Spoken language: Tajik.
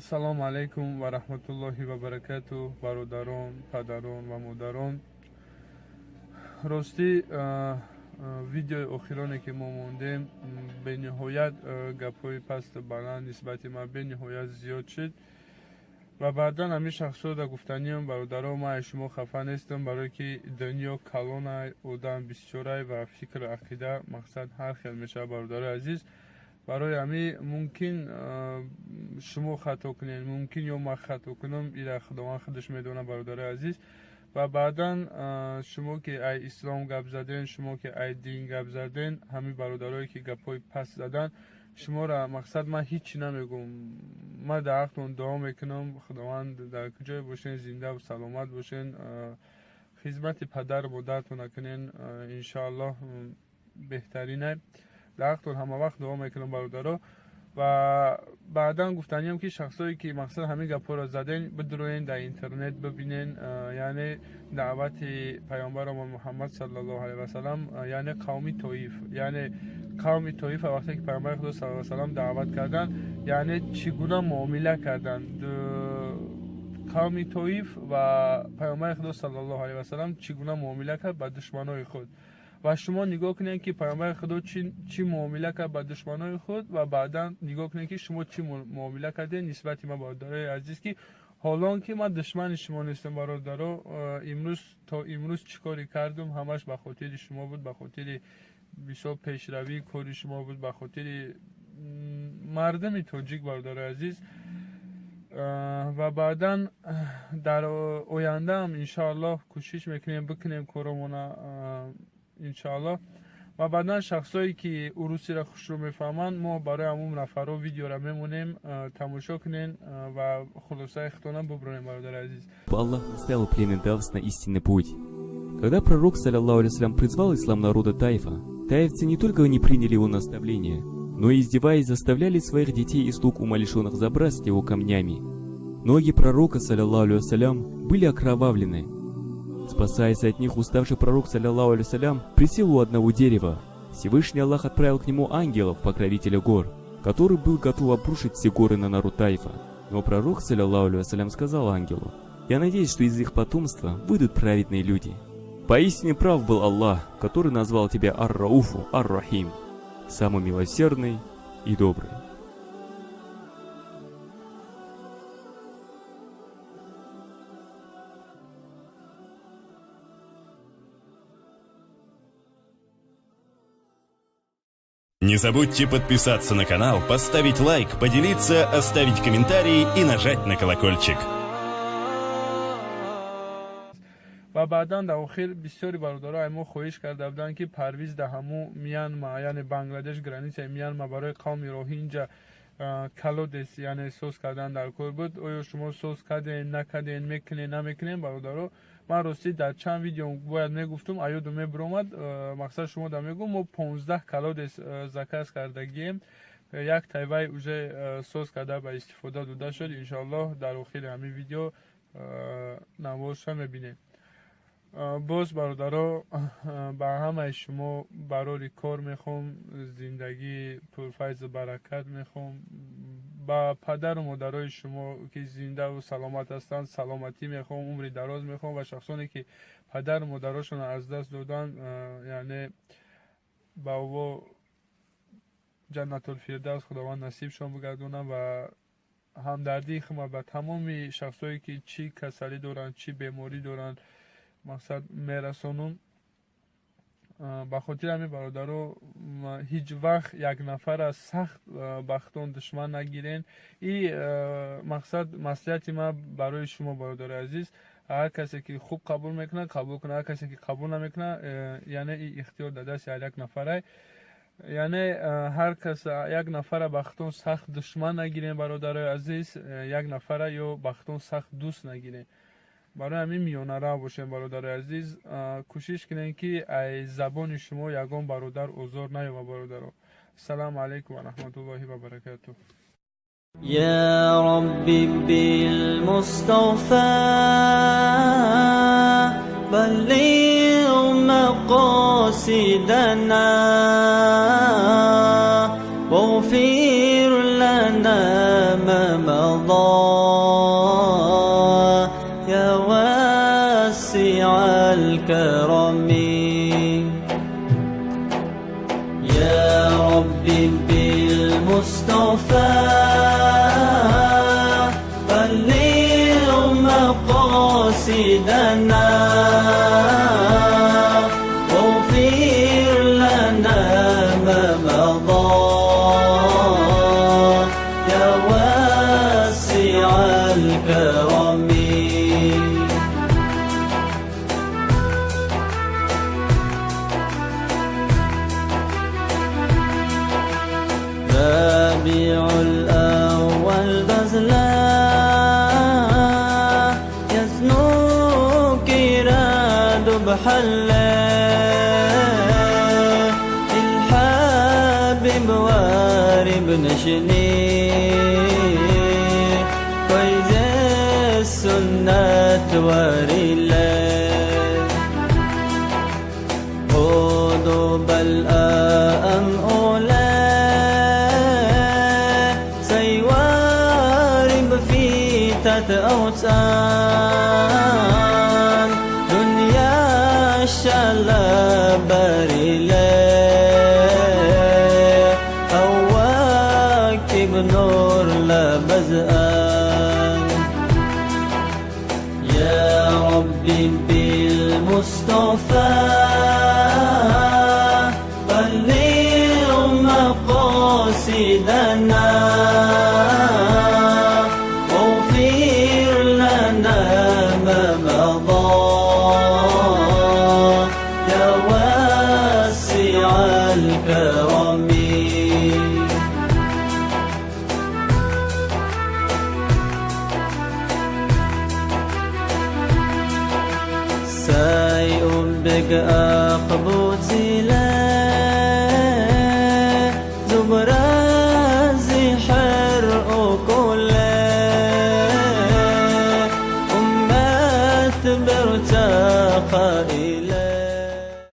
Салому алайкум ва раҳматуллоҳи ва баракату, бародарон, падарон ва модарон. Ростӣ, видеои охироне ки мо мондем, бениҳоят гапҳои пасту баланд нисбати ман бениҳоят зиёд шуд ва баъдан ҳамин шахсҳоро гуфтаниям, бародаро, ман аз шумо хафа нестам, барое ки дунё калонай, одам бисёрай ва фикру ақида мақсад ҳар хел мешавад, бародарои азиз. Барои ҳамин мумкин шумо хато кунед, мумкин ё ман хато кунам, ира Худованд худаш медонад, бародарои азиз. Ва баъдан шумо ки ай ислом гап заден, шумо ки ай дин гап заден, ҳамин бародарое ки гапҳои паст задан, шуморо мақсад ман ҳичи намегӯм. Ман дар ҳақтон дуо мекунам, Худованд дар куҷое бошен, зиндаву саломат бошен, хизмати падару модаратон накунен, иншоаллоҳ беҳтаринай. Дар ҳақтон ҳама вақт дуо мекунам, бародаро. Ва баъдан гуфтаниям ки шахсое ки мақсад ҳамин гапҳоро заден, бидуроен дар интернет бибинен, яъне даъвати паёмбарамон Муҳаммад саллаллоҳу алайҳи васаллам, яъне қавми Тоиф, яъне қавми Тоифа вақте ки паёмбари Худо саллаллоҳу алайҳи васаллам даъват карданд, яъне чӣ гуна муомила карданд қавми Тоиф ва паёмбари Худо саллаллоҳу алайҳи васаллам чӣ гуна муомила кард ба душманои худ. Ва шумо нигоҳ кунед ки паёмбари Худо чӣ муомила кард ба душманои худ ва баъдан нигоҳ кунед ки шумо чӣ муомила кардед нисбати ман, бародарои азиз, ки ҳолон ки ман душмани шумо нестам, бародаро. Имрӯз то имрӯз чӣ коре кардам, ҳамаш ба хотири шумо буд, ба хотири бисёр пешравии кори шумо буд, ба хотири мардуми тоҷик, бародарои азиз. Ва баъдан дар ояндаам иншоаллоҳ кӯшиш мекунем бикунем коромона, иншоаллоҳ. Ва баъдан шахсое ки урусиро хушрӯ мефаҳманд, мо барои ҳамун нафарҳо видеоро мемонем, тамошо кунен ва хулосаи худтонам бубронем, бародари азиз. Аллах наставил племя Давс на истинный путь. Когда пророк, саллаллаху алейхи вассалям, призвал ислам народа Таифа, таифцы не только не приняли его наставление, но и, издеваясь, заставляли своих детей и слуг умалишенных забрасывать его камнями. Ноги пророка, саллаллаху алейхи вассалям, были окровавлены. Спасаясь от них, уставший пророк, саллаллаху алейхи вассалям, присел у одного дерева. Всевышний Аллах отправил к нему ангелов, покровителя гор, который был готов обрушить все горы на народ Таифа. Но пророк, саллаллаху алейхи вассалям, сказал ангелу: «Я надеюсь, что из их потомства выйдут праведные люди». Поистине прав был Аллах, который назвал тебя Ар-Рауфу, Ар-Рахим, самый милосердный и добрый. Не забудьте подписаться на канал, поставить лайк, поделиться, оставить комментарий и нажать на колокольчик. Ва баъдан дар охир бисёри бародаро ай мо хоҳиш карда буданд ки Парвиз дар ҳамун Мянма, яъне Бангладеш, границаи Мянма барои қавми роҳинҷа колодец, яъне соз кардан дар кор буд. Оё шумо соз кардем, накардем, мекунем, намекунем, бародаро? Ман ростӣ дар чанд видео бояд мегуфтум, аёду мебиромад, мақсад шумо да мегӯм, мо 15 колодец заказ кардагием, як тайвай уже соз карда ба истифода дода шуд. Иншоаллоҳ дар охири ҳамин видео наворша мебинем. Боз бародаро, ба ҳамаи шумо барори кор мехоҳам, зиндагии пурфайзу баракат мехоҳам, ба падару модарои шумо ки зиндаву саломат ҳастанд саломатӣ мехоҳам, умри дароз мехоҳам ва шахсоне ки падару модарошонро аз даст доданд, яъне ба ово ҷаннатулфирдавс Худованд насибшон бигардонад ва ҳамдардии худро ба тамоми шахсое ки чӣ касалӣ доранд, чӣ беморӣ доранд мақсад мерасонум. Ба хотири ҳамин бародаро, ҳеҷ вақт як нафара сахт бахтон душман нагирен. И мақсад маслиҳати ман барои шумо, бародари азиз, ҳар касе ки хуб қабул мекунад, қабул кунад, ҳар касе ки қабул намекунад, яъне и ихтиёр дар дасти ҳар як нафарай. Яъне ҳар кас як нафара бахтон сахт душман нагирен, бародарои азиз, як нафара ё бахтон сахт дӯст нагирен. Барои ҳамин миёнарав бошем, бародарои азиз, кӯшиш кунем ки ай забони шумо ягон бародар озор наёбад, бародаро. Ассалому алайкум ва раҳматуллоҳи ва баракатуҳ. يا ربي بالمصطفى بلغ مقاصدنا واغفر لنا ما مضى. مضى يا واسع الكرم. يا ربي بالمصطفى بلغ مقاصدنا واغفر لنا ما مضى يا واسع الكرم. ربيع الأول بزلا يزنو كيراد بحلا الحبيب وارب نشني فيز السنة ورلا قدوب الأم أولى أوتان دنيا الشلبري أواكب نور لبزآن. يا ربي بالمصطفى بلغ مقاصدنا يا واسع الكرم. سايق بك أقبوتي لا زبرازي حرق كله أمات برتقى إلى